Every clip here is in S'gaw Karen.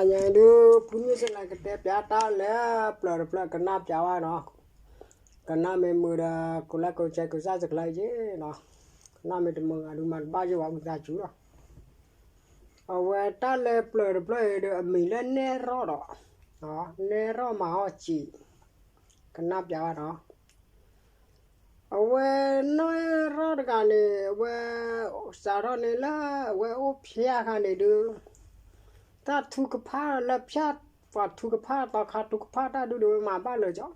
ညါဒုး ဖုမုၢ်စလၢကတဲပၠးတၢ်လၢပျၢၤတဖျၢၣ် ကနၣ်ပၠးဝဲနီၤ, ကနၣ်မ့ၢ်မုာ်ဒီး ကိးလၢကိးကဲကိးစၢ်စကျါယ့နီၤ, ကနၣ်မ့ၢ်တမုာ်ဂ့ၤဒုး မၤတဘၣ်ယ့ဝဲဝံသးစူၤလီၤ. အဝဲတၢ်လၢပျၢၤတဖျၢၣ်အံၤဒီး အမံၤလၢနဲၣ်ရီၣ်ဒီး နဲၣ်ရီၣ်မၤဟီၣ်စံး, ကနၣ်ပၠးဝဲနီၤ. အဝဲနဲၣ်ရီၣ်တဂၤန့ၣ် အဝဲ စးထီၣ်န့ၣ်လၢ အဝဲအိၣ်ဖျဲၣ်အခါန့ၣ်ဒုး တၢ်ထုကဖၣ်လၢဖၠၣ် ပှၤထုကဖၣ် သီခါထုကဖၣ်တၢ်ဒုးဒီး ဝဲမၤဘၣ်လၢာ်ကၠီ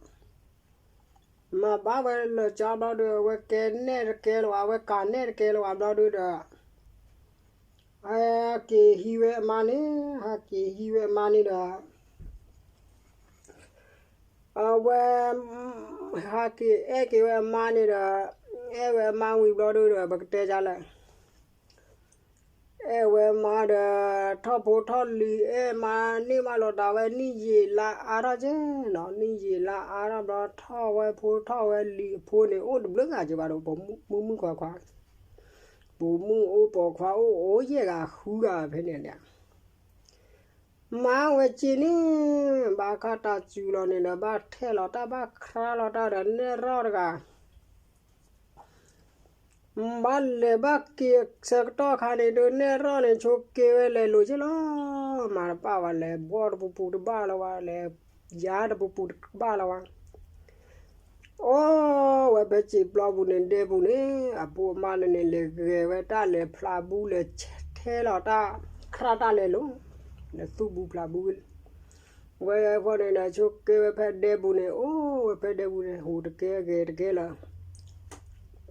မၤဘၣ်ဝဲလၢာ်ကၠီဘျီဒုး အဝဲကဲနဲၣ်တကဲလၢၤဝဲ အဝဲကၤနဲၣ်တကဲလၢၤဝဲဘျီဒုးဒီး ဟဲက့ၤဟံးဝဲအမါန့ၣ် ဟဲက့ၤဟံးဝဲအမါန့ၣ်ဒီး အဝဲ ဟဲက့ၤအဲၣ်က့ၤဝဲအမါန့ၣ်ဒီး အဲၣ်ဝဲအမါဝံၤဘျီဒုးဒီး ပကတဲဒ်လဲၣ် အဲၣ်ဝဲမါဒီး ထီၣ်ဖိထီၣ်လံၤ အဲၣ်မါန့ၢ်မးလိာ်သးဝဲ နံၣ်ယံာ်လါအါထီၣ်က့နီၤ, နံၣ်ယံာ်လါအါထီၣ်ဘျီ ထီၣ်ဝဲဖိထီၣ်ဝဲလံၤအဖိန့ၣ် အိၣ်တဘျုးဂၤက့ဘၣ်ဒီး ပိာ်မုၣ်မုၣ်ခွါခွါ ပိာ်မုၣ်အိၣ်ပိာ်ခွါအိၣ် အိၣ်ယဲၢ်ဂၤဃုဂၤဖဲန့ၣ်န့ၣ် မါဝဲက့န့ၣ် ဘၣ်ခါတၢ်စူၤလီၤန့ၣ်ဒီး ဘၣ်ထဲလီၤတၢ် ဘၣ်ခရါလီၤတၢ်ဒီးနဲၣ်ရီၣ်တဂၤ ဘၣ်လဲၤဘၣ်က့ၤဆၢကတီၢ်ခါန့ၣ်ဒုး နဲၣ်ရီၣ်န့ၣ် ဆိးက့ဝဲလဲၤလိၤက့လီၤ. မၤတဘၣ်ဝဲ လဲၤဘီၣ်တပူၤပူၤတဘၣ်လီၤဝဲ လဲၤယါတပူၤပူၤတဘၣ်လီၤဝဲ အိၣ်ဝဲဖဲစံာ်ပျီပူၤန့ၣ် ဒဲပူၤန့ၣ် အဖိအမါန့ၣ်န့ၣ် လဲၤဂဲၤဝဲတၢ်လဲၤဖျးဘု လဲၤထဲလီၤတၢ် ခရၣ်တၢ်လဲၤလိၤ လဲၤသူၣ်ဘုဖျးဘု ဝဲဖဲန့ၣ်ဒီး ဆိးက့ဝဲဖဲဒဲပူၤန့ၣ် အိၣ်ဝဲဖဲဒဲပူၤန့ၣ် ဟူးတကဲဂဲၤတကဲလၢာ်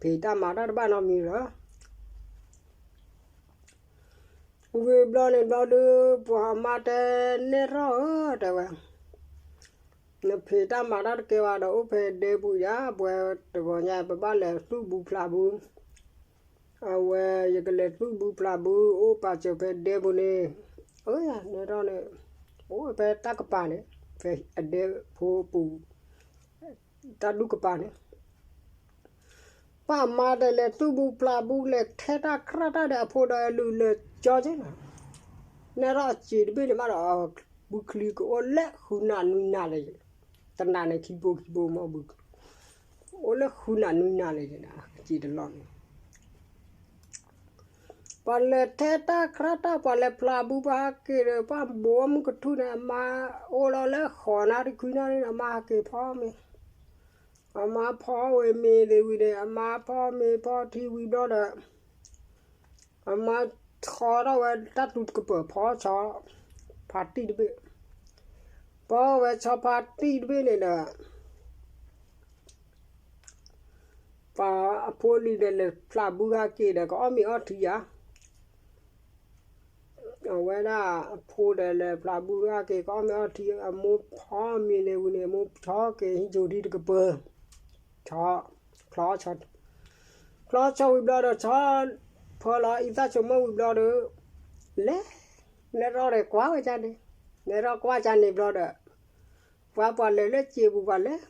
ဖံးတၢ်မၤတၢ်တဘၣ်နီတမံၤလၢၤ ဝံၤဘျီန့ၣ်ဘျီဒုး ပှၤအမါတဲ နဲၣ်ရီၣ်ဧၢ တဲဝဲ, နဖံးတၢ်မၤတၢ်တကဲဘၣ်ဒီး အိၣ်ဖဲဒဲပူၤယါ ပှဲၤတဂီၤညါ ပဘၣ်လဲၤသူၣ်ဘုဖျးဘု, အဝဲ ယကလဲၤသူၣ်ဘုဖျးဘု အိၣ်ပာ်စၢၤဖဲဒဲပူၤန့ၣ်, အၢ နဲၣ်ရီၣ်န့ၣ် အိၣ်ဝဲဖဲတၢ်ကပၤန့ၣ် ဖဲအဒဲဖိပူၤ တၢ်ဒူၣ်ကပၤန့ၣ် ပှၤမါတဲလဲၤသူၣ်ဘုဖျးဘု လဲၤထဲတၢ်ခရၣ်တၢ်ဒီးအဖိဒီးအလုၢ်လၢာ်ကၠီက့လီၤ. နဲၣ်ရီၣ်အစံာ်တဘ့ၣ်န့ၣ်မး ဒီးဘုချံကအိၣ်လၢဃုနးနွံနးလၢၤ, တနၤန့ၣ်ခံဘိခံဘိမးဘုချံ, အိၣ်လၢဃုနးနွံနးလၢၤ အစံာ်တလီၢ်န့ၣ် ပှၤလဲၤထဲတၢ်ခရၣ်တၢ် ပှၤလဲၤဖျးဘု ပှၤဟးက့ၤဒီး ပှၤဘိးမုၢ်ကထူၣ်န့ၣ် အမါအိၣ်လီၤလၢဃိးနၣ်ရံၣ်ခွံနၣ်ရံၣ်န့ၣ် အမါဟးက့ၤဖီမ့ၤ, အမါဖီဝဲမ့ၤသ့ၣ်ဝံၤန့ၣ် အမါဖီမ့ၤဖီထံဝံၤဘျီဒီး အမါဆီထီၣ်ဝဲတၢ်သူတကပၤ ဖီဆီ ဖါတံၢ်တဘ့ၣ်, ဖီဝဲဆီဖါတံၢ်တဘ့ၣ်န့ၣ်ဒီး ပှၤအဖိလံၤဒီး လဲၤဖျးဘုဟးက့ၤဒီး ကအီၣ်မ့ၤအီထံဧါ, အဝဲဒၣ်အဖိဒီး လဲၤဖျးဘုဟးက့ၤ ကအီၣ်မ့ၤအီထံ အမိၢ်ဖီမ့ၤန့ၣ်ဝံၤန့ၣ် အမိၢ်ဆီက့ၤဟံးစိၤထံတကပၤ ဆီ ချီဆီ ချီဆီဝံၤဘျီဒီး ဆီဖၢလီၤအံသၣ်ဆိမိၣ်ဝံၤဘျီဒီး လဲၤ နဲၣ်ရီၣ်ဒီးကွၢ်ဝဲကန့ၣ်, နဲၣ်ရီၣ်ကွၢ်ကန့ၣ်ဘျီဒီး ပှၤပှၤလဲၤလၢစံာ်ပူၤပှၤလဲၤ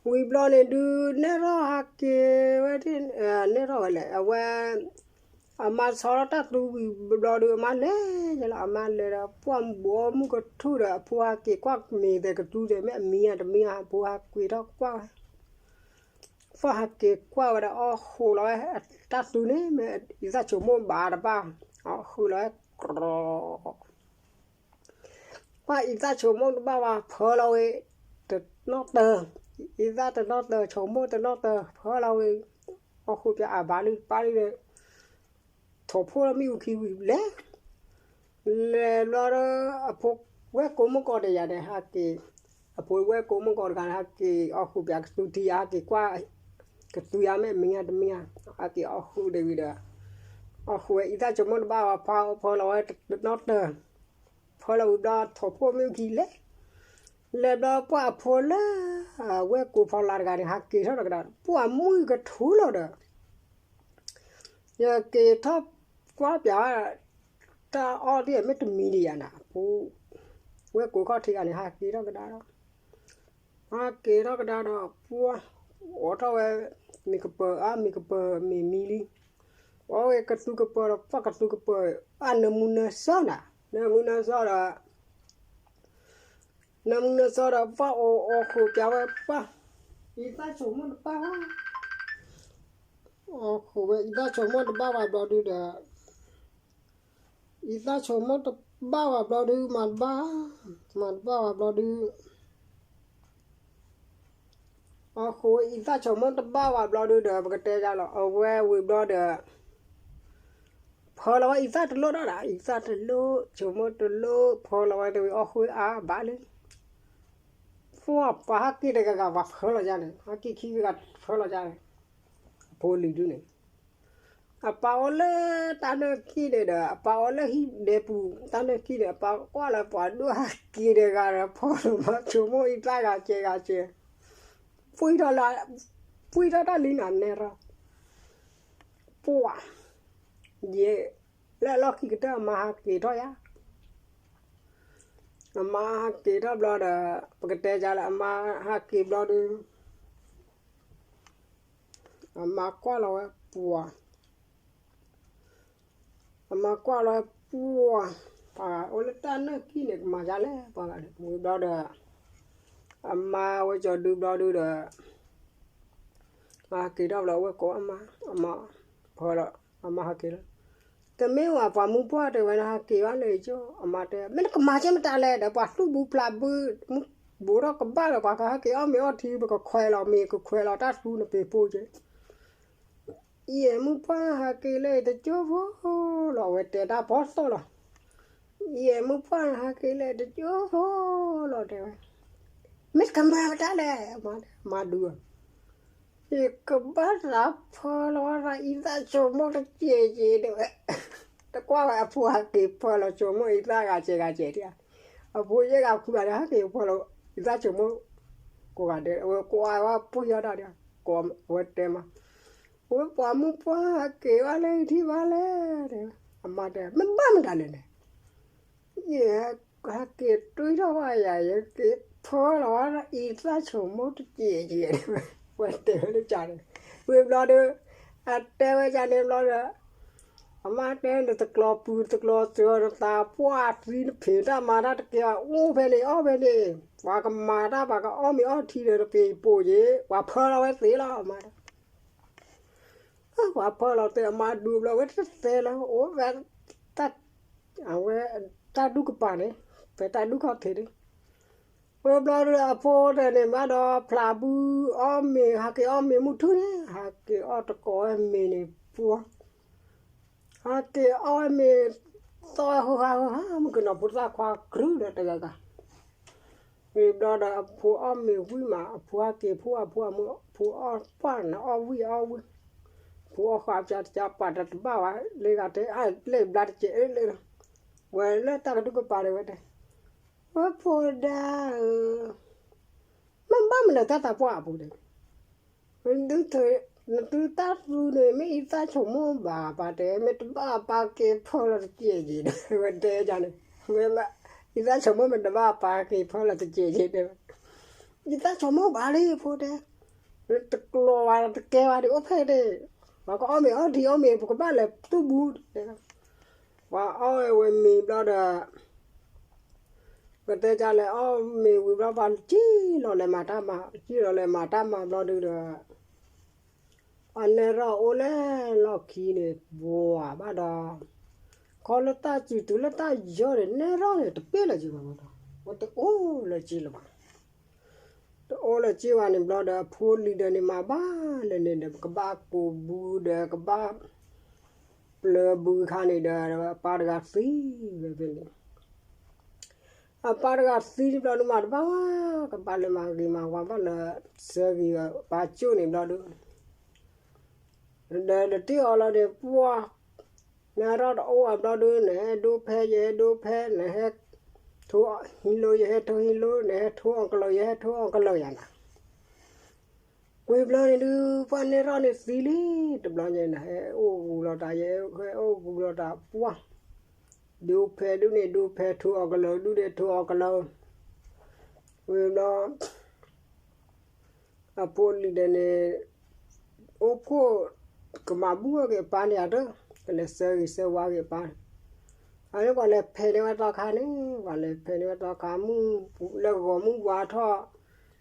ဝံၤဘျီန့ၣ်ဒုး နဲၣ်ရီၣ်ဟးက့ၤဝဲ နဲၣ်ရီၣ်ဝဲလဲၣ် အဝဲ အမါဆီထီၣ်တၢ်သူဝံၤဘျီဒီး အမါလဲၤလီၤ အမါလဲၤဒီး ပှၤဘိးမုၢ်ကထူၣ်ဒီး အဖိဟးက့ၤကွၢ်မ့ၤသဲးကသူသဲး မ့ၢ်အမံၤဧါတမံၤဧါ အဖိဟးကွံာ်ထီၣ်ကွၢ်ဝဲ ပှၤဟးက့ၤကွၢ်ဝဲဒီး အီၣ်ဃုာ်လီၤဝဲ တၢ်သူန့ၣ် မ့ၢ်အံသၣ်ဆိမိၣ်ဘၣ်တဘၣ် အီၣ်ဃုာ်လီၤဝဲကြီ ပှၤအံသၣ်ဆိမိၣ်တဘၣ်ဝဲ ဖၢလီၤဝဲ တနီၣ်တၢၤ, အံသၣ်တနီၣ်တၢၤ ဆိမိၣ်တနီၣ်တၢၤ ဖၢလီၤဝဲ, အီၣ်ဃုာ်ပၠးအဘၣ်လံတပၣ်လံဒီး ထိးဖှိၣ်လီၤမ့ၣ်အူခံဝံၤလဲၤ, လဲၤဘျီဒီး အဖိဝဲၢ်ကိာ်မုၣ်ကီးတယၤန့ၣ် ဟးက့ၤ, အဖိဝဲၢ်ကိာ်မုၣ်ကီးတဂၤန့ၣ် ဟးက့ၤအီၣ်ဃုာ်ပၠးကသူထံ ဟးက့ၤကွၢ် ကသူယါမ့ၢ်မံၤညါတမံၤညါ, ဟးက့ၤအီၣ်ဃုာ်ဒ်ဝံၤဒီး အီၣ်ဃုာ်ဝဲအံသၣ်ဆိမိၣ်တဘၣ်ဝဲ ဖၢဖၢလီၤဝဲတနီၣ်တၢၤ ဖၢလီၤဝံၤဘျီ ထိးဖှိၣ်မ့ၣ်အူခံလဲၤ, လဲၤဘျီပှၤအဖိလၢ ဝဲၢ်ကိာ်ဖီလာ်တဂၤန့ၣ် ဟးက့ၤထီၣ်တကဒါဒီး ပှၤမုၢ်ကထူလီၤဒီး ယက့ၤထီၣ်ကွၢ်ပၠး တၢ်အီၣ်သ့ၣ်မ့ၢ်တမံၤဒံးယၤနၤ ဖိ ဝဲၢ်ကိာ်ခီၣ်ထံးဂၤန့ၣ် ဟးက့ၤထီၣ်ကဒါဒီး ဟးက့ၤထီၣ်ကဒါဒီး ပှၤ အိးထီၣ်ဝဲ မ့ၢ်ကပၤအါ မ့ၢ်ကပၤမ့ၢ်မံလံ, အဝဲကသူကပၢၤဒီး ပှၤကသူကပၢၤ အနၢမူနၢစီနၤ, နၢမူနၢစီဒီး နၢမူနၢစီဒီး ပှၤအိၣ်အိၣ်ဃုာ်ပၠးဝဲပှၤ, အံသၣ်ဆိမိၣ်တဘၣ်ဝဲ, အိၣ်ဃုာ်ဝဲအံသၣ်ဆိမိၣ်တဘၣ်ဝဲဘျီဒုဒီး အံသၣ်ဆိမိၣ်တဘၣ်ဝဲဘျီဒု မၤတဘၣ်, မၤတဘၣ်ဝဲဘျီဒု အဃိအံသၣ်ဆိမိၣ်တဘၣ်ဝဲဘျီဒုဒီး ပကတဲယၤလီၤ အဝဲဝံၤဘျီဒီး ဖၢလီၤဝဲအံသၣ်တလိၣ်ဒၣ်ဒၣ်, အံသၣ်တလိၣ် ဆိမိၣ်တလိၣ် ဖၢလီၤဝဲတဝံၤ အီၣ်ဃုအါဘၣ်လံ. ပှၤဟးက့ၤတဂၤဂၤပှၤဖၢလီၤယါန့ၣ်, ဟးက့ၤခံဂၤဂၤဖၢလီၤယါန့ၣ်, အဖိလံၤဒုန့ၣ် အပၢ်အိၣ်လၢတၢ်နၢၢ်ခံန့ၣ်ဒီး အပၢ်အိၣ်လၢဟံၣ်ဒဲပူၤ တၢ်နၢၢ်ခံန့ၣ် အပၢ်ကွၢ်လၢပှၤဒိၣ်ဟးက့ၤတဂၤဒီး ဖီလီၤမၤဆိမိၣ်အံသၣ်ဂၤစဲးဂၤစဲး, ပှံၢ်ထီၣ်လၢ ပှံၢ်ထီၣ်တၢ်လံနၤနဲၣ်ထီၣ်, ပှၤ ယဲၢ် လၢအလီၢ်ခံကတၢၢ်အမါဟးက့ၤထီၣ်ယါ, အမါဟးက့ၤထီၣ်ဘျီဒီး ပကတဲယါလၢ အမါဟးက့ၤဘျီဒု အမါကွၢ်လီၤဝဲပှၤ, အမါကွၢ်လီၤဝဲပှၤ, ပှၤအိၣ်လၢတၢ်နၢၢ်ခံန့ၣ် ကမၤယါလဲၣ် ပှၤဂၤန့ၣ် ဝံၤဘျီဒီး အမါဝဲကၠီၤဒုဘျီဒုဒီး ဟးက့ၤထီၣ်ဘျီ အဝဲကိးအမါ, အမါ ဖီလီၤ အမါဟးက့ၤလီၤ, တမ့ၢ်ဝဲပှၤမုၢ်ပှၢ်တဲဝဲ နဟးက့ၤဘၣ်လၢကၠိ အမါတဲ မ့ၢ်နကမၤကဲမတၤလဲၣ်ဒီး ပှၤသူၣ်ဘုဖျးဘု ဘိးထီၣ်ကဘၣ်ဒီး ပှၤကဟဲက့ၤအီၣ်မ့ၤအီထံ ပကခွဲးလီၤမ့ၤ ကခွဲးလီၤတၢ်သူနပ့ၤပိၢ်က့ ယဲၢ်မုၢ်ပှၢ်ဟးက့ၤလၢတကၠိဖိလီၤ အဝဲတဲတၢ်ဖီသိၣ်လီၤ, ယဲၢ်မုၢ်ပှၢ်ဟးက့ၤလၢတကၠိဖိလီၤ တဲဝဲ, မ့ၢ်တကမၤမတၤလဲၣ် မၤဒုး ယကဘၣ်သးဖီလီၤဝဲဒၣ်အံသၣ်ဆိမိၣ်တစဲးက့ဒီး တကွၢ်ဝဲအဖိဟးက့ၤဖီလီၤဆိမိၣ်အံသၣ်ဂၤစဲးဂၤစဲးဒံး, အဖိယဲၢ်ဂၤဃုဂၤဒီး ဟးက့ၤဖီလီၤအံသၣ်ဆိမိၣ် ကိးဂၤဒဲး အဝဲကွၢ်ဝဲပှ့ၤအီၣ်တၢ်ဒီး ကိးဝဲတဲမး, ဝဲပှၤမုၢ်ပှၢ်ဟးက့ၤဝဲလၢထံၣ်ဘၣ်လဲၣ်, အမါတဲ မ့ၢ်ဘၣ်မတၤလဲၣ်န့ၣ် ယဟဲက့ၤတွံၢ်ထီၣ်ဝဲယၤ ယက့ၤဖီလီၤဝဲဒၣ်အံသၣ်ဆိမိၣ်တစဲးက့, ဝဲတဲဝဲလၢကန့ၣ်, ဝံၤဘျီဒီး အတဲဝဲကန့ၣ်ဘျီဒီး အမါတဲ နတကျီၤပူၤတကျီၤစှၤ နသးပှၢ်သံနဖံးတၢ်မၤတၢ်တကဲဘၣ် အိၣ်ဖဲန့ၣ်အီၣ်ဖဲန့ၣ်, ပှၤကမၤတၢ် ပှၤကအီၣ်မ့ၤအီထံဒီးတပ့ၤပိာ်က့, ပှၤဖီလီၤဝဲသ့လီၤ အမါတဲ ပှၤဖီလီၤသ့ အမါဒူဘျီ ဝဲတသဲလၢအိၣ်ဝဲ အဝဲ တၢ်ဒူၣ်ကပၤန့ၣ် ဖဲတၢ်ဒူၣ်ခီၣ်ထံးန့ၣ်, ဝံၤဘျီဒီးအဖိတဲန့ၣ်မးဒီး ဖျးဘုအီၣ်မ့ၤ ဟးက့ၤအီၣ်မ့ၤမုၢ်ထူၣ်န့ၣ် ဟးက့ၤအီၣ်တကိးဝဲမ့ၤန့ၣ်ပှၤ ဟဲက့ၤအီၣ်ဝဲမ့ၤ သီၣ်ဝဲဟိဟါဟိဟါ မုၣ်ကနီၤဖိသၣ်ခွါကရုဒီးတဂၤဂၤ, ဝံၤဘျီဒီးအဖိအီၣ်မ့ၤဝံၣ်မး အဖိဟဲက့ၤဖိအဖိအမုၣ် ဖိအီၣ်ပှၢ်နအီၣ်ဝံၣ်အီၣ်ဝံၣ်, ဖိအီၣ်ဃာ်ပျၢ်တကၢ်ပာ်တၢ်တဘၣ်ဝဲ လၢဂၤတဲ အလဲၤဘျါတကဲးလၢ ဝဲလၢတၢ်ကဒူၣ်ကပၤဒီးဝဲတဲ, ဝဲဖိဒါဧၢ မ့ၢ်ဘၣ်မနုၤတၢ်သးပှၢ်အပူၤန့ၣ်, နသုတၢ်သူန့ၣ် မ့ၢ်အံသၣ်ဆိမိၣ်ဘၣ် ပၢ်တဲ မ့ၢ်တဘၣ်ပၢ်က့ၤဖီလီၤတစဲးက့ဒီး ဝဲတဲန့ၣ်, မ့ၢ်ဘၣ် အံသၣ်ဆိမိၣ်မ့ၢ်တဘၣ်ပၢ်က့ၤဖီလီၤတစဲးက့တဲဝဲ, အံသၣ်ဆိမိၣ်ဘၣ်လံ ဖိတဲ, တကျီၤဝဲတကဲဝဲဒ်အိၣ်ဖဲန့ၣ်, ပှၤကအီၣ်မ့ၤအီထံအီၣ်မ့ၤ ပကဘၣ်လဲၤသူၣ်ဘူးတဲ ပှၤအီၣ်ဝဲမ့ၤဘျီဒီး ပတဲကလဲၤအီၣ်မ့ၤဝံၤဘျီ ပှၤစံၣ်လီၤလဲၤမၤတၢ်မၤ စံၣ်လီၤလဲၤမၤတၢ်မၤဘျီဒုဒီး ပှၤနဲၣ်ထီၣ်အိၣ်လၢလီၢ်ခံန့ၣ် ပှၤဘၣ်ဒီး ခီလၢတၢ်စူၤတုၤလၢတၢ်ယီၤန့ၣ် နဲၣ်ထီၣ်န့ၣ် တပ့ၢ်လၢၤက့ၤဘၣ်ဒီး ဝဲတအိၣ်လၢၤက့ၤလၢၤဘၣ် တအိၣ်လၢၤက့ၤဘၣ်န့ၣ်ဘျီဒီး အဖိလံၤဒီးန့ၣ် မၤဘၣ်လၢန့ၣ်ဒီး ပကဘၣ်ကိးဘုဒီး ကဘၣ်ပျၢၤဘုခါန့ၣ်ဒီး အပၢ်တဂၤသံဝဲဖဲန့ၣ်, အပၢ်တဂၤသံန့ၣ်ဘျီဒုး မၤတဘၣ်ဝဲ ကဘၣ်လၢမၤဂ့ၤမၤဝါဘၣ်လၢ ဆၢဂ့ၤပၢ်ကၠိၣ်န့ၣ်ဘျီဒုး ဒီးတထံၣ်အီၤလီၤန့ၣ် ပှၢ် နၤထီၣ်တအိၣ်အဘျီဒုး နဟဲဒိဖဲ ယဟဲဒိဖဲ နဟဲထိဟံးလိ ယဟဲထိဟံးလိ နဟဲထိအီၣ်ကလၢာ် ယဟဲထိအီၣ်ကလၢာ်ယၤနၤ, ဝံၤဘျီန့ၣ်ဒုး ပှၢ်နဲၣ်ထီၣ်န့ၣ်သံလံ, တဘျီညါ နဟဲအိၣ်ဂူၤလီၤတၢ် ယဟဲအိၣ်ဂူၤလီၤတၢ် ပှၢ် ဒိဖဲဒုးန့ၣ် ဒိဖဲ ထိအီၣ်ကလၢာ်ဒုးန့ၣ် ထိအီၣ်ကလၢာ်, ဝံၤဘျီ အဖိလံၤဒီးန့ၣ် အိၣ်ဖှိၣ် ကမၤဘူၣ်အီၣ်က့ၤအပၢ်န့ၣ်ဧါ, ကလဲၤဆၢဂ့ၤဆၢဝါက့ၤအပၢ်န့ၣ်, အန့ၣ်ပှၤလဲၤဖဲးန့ၢ်ဝဲသီခါန့ၣ်, ပှၤလဲၤဖဲးန့ၢ်ဝဲသီခါမုၢ်, လၢဂီၤမုၢ်ဝါထီၣ်,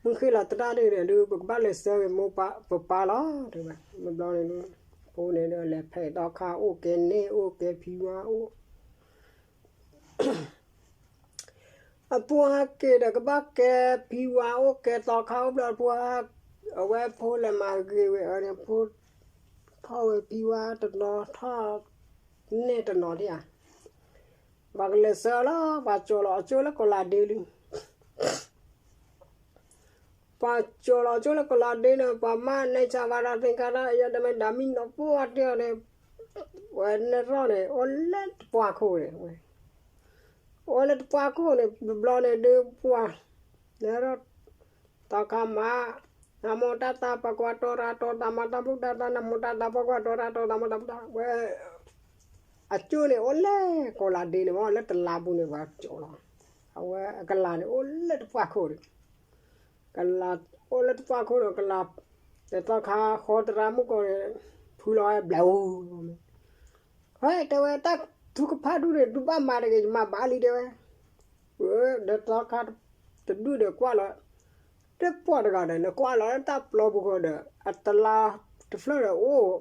မုၢ်ဃ့ၢ်လီၤသရၣ်ဒၣ်န့ၣ်ဒုး ပကဘၣ်လဲၤဆၢဂ့ၤမိၢ်ပၢ်ပပၢ်လီၤ တဲဝဲ, ဘျီန့ၣ်ဒုး, ဖိန့ၣ်ဒုး လဲၤဖဲးသီခါအိၣ်ကဲန့ၢ် အိၣ်ကဲဖံဝါအိၣ် အပှၤဟဲက့ၤဒီးကဘၣ်ကဲဖံဝါအိၣ်ကဲသီခါအိၣ်ဘျီ အပှၤ, အဝဲဖိလဲၤမၤဂ့ၤဝဲအန့ၣ် ဖိ, ထီၣ်ဝဲဖံဝါတနီၤထီၣ်, န့ၢ်တနီၤဒံးဧါ, ပှၤကလဲၤဆၢလီၤ ပှၤကၠီၤလီၤအကၠိလၢကီၤလၤဒ့လံ ပှၤကၠီၤလီၤကၠိလၢကီၤလၤဒ့န့ၣ် ပှၤမၤန့ၢ်ဆါဝါဒၣ်သ့ၣ်ခါဒၣ် ယဲတမ့ၢ်ဒၣ်မံနီၤပှၢ်တ့ၢ်အီၤန့ၣ်, ဝဲနဲၣ်ထီၣ်န့ၣ် အိၣ်လၢတပှၢ်ခိၣ်န့ၣ်, အိၣ်လၢတပှၢ်ခိၣ်န့ၣ် တဘျီန့ၣ်ဒုးပှၤ, နဲၣ်ထီၣ်, သီခါမး, နမိၢ်တၢ်သးပှၤကွၢ်တီရၤတီသးမၤတၢ်ဘျုးတၢ်သး နမိၢ်တၢ်သးပှၤကွ၁ၢ်တီရၤတီသးမၤတၢ်ဘျုးတၢ်ဝဲ အကၠိန့ၣ်အိၣ်လၢကီၤလၤဒ့န့ၣ်မ့ၢ် လၢတလါပူၤန့ၣ် ပှၤကၠီၤလီၤ, အဝဲအကလၤန့ၣ် အိၣ်လၢတပှၢ်ခိၣ်န့ၣ်, ကလၤအိၣ်လၢတပှၢ်ခိၣ်န့ၣ် ကလၤ, ဒီးသီခါဃီသရၣ်မုၣ်ကီၢ်န့ၣ်, ဖုလီၤဝဲဘျဲၣ်ဧိၤ, ဟဲတဲဝဲတၢ်ထုကဖၣ်ဒူၣ်န့ၣ် ဒုးဘၣ်မၤတဂ့ၤ ယမၤဘၣ်လံတဲဝဲ, ဒီးသီခါတဒူၣ်ဒီးကွၢ်လီၤ, တပှၢ်တဂၤဒီး နကွၢ်လီၤလၢတၢ်ပျီပူၤဃီဒီး အတလါတဖျၢၣ်ဒီးအိၣ်,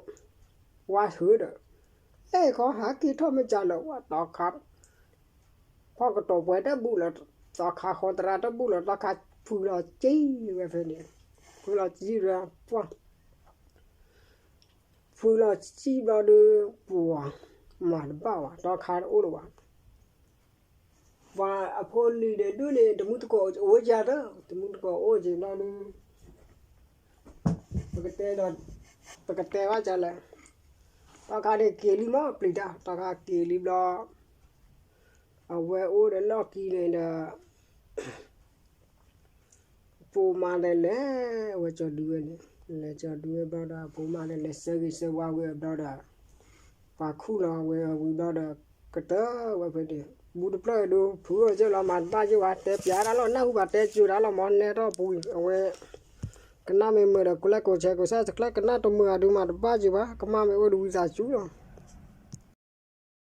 ဝါဟုဒီး, အဲၣ်ခီဟးက့ၤထီၣ်မ့ၢ်ကလၢာ်ဝဲသီခါ, ဖီၣ်ကတီၤပှဲၤတဘူၣ်လၢ, သီခါဃီသရၣ်တဘူၣ်လၢ သီခါဖုလီၤကံဝဲဖဲန့ၣ်, ဖုလီၤကံဝဲပှၢ် ဖုလီၤစံၣ်ဘျီဒီး, ပှၤမၤတဘၣ်ဝဲ သီခါတအိၣ်လၢၤဘၣ်, ပှၤအဖိလံၤဒီးဒူၣ်န့ၣ် တမူတကိးအိၣ်ကသၢ, တမူတကိးအိၣ်က့ၤဘျီဒီး, ပကတဲဒီး, ပကတဲဘၣ်ကလဲၣ်, သီခါန့ၣ်က့ၤလံမ့ၢ်ပျံၤတၢ် သီခါက့ၤလံဘျီ, အဝဲအိၣ်ဒီးလီၢ်ခံန့ၣ်ဒီး အဖိမါဒီးလဲၤ, အဝဲကၠီၤဒုဝဲန့ၣ်, လဲၤကၠီၤဒုဝဲဘျီဒီး အဖိမါဒီးလဲၤဆၢဂ့ၤဆၢဝါဝဲအဘျီဒီး, ပှၤခူၣ်လီၤဝဲအဝံၤဘျီဒီး, ကတၢၢ်ဝဲဖဲန့ၣ်, ဘူးတဖျၢၣ်အံၤဒုး ဖုဂီၢ်ကၢၢ်လီၤ မၤတဘၣ်ယိၣ်ဘၣ် တဲပၠးတၢ်လီၤ နၢ်ဟူဘၣ်တဲကၠိၤတၢ်လီၤ မ့ၢ်နဲထီၣ်ပူၤအံၤ အဝဲ ကနၣ်မ့ၢ်မုာ်ဒီး ကိးလဲကိးဆဲး ကိးဆဲးတချဲ ကနၣ်တမုာ်အဒုး မၤတဘၣ်ယိၣ်ဘၣ် ကမၣ်မ့ၢ်အိၣ်ဒီးဝံသးစူၤလီၤ.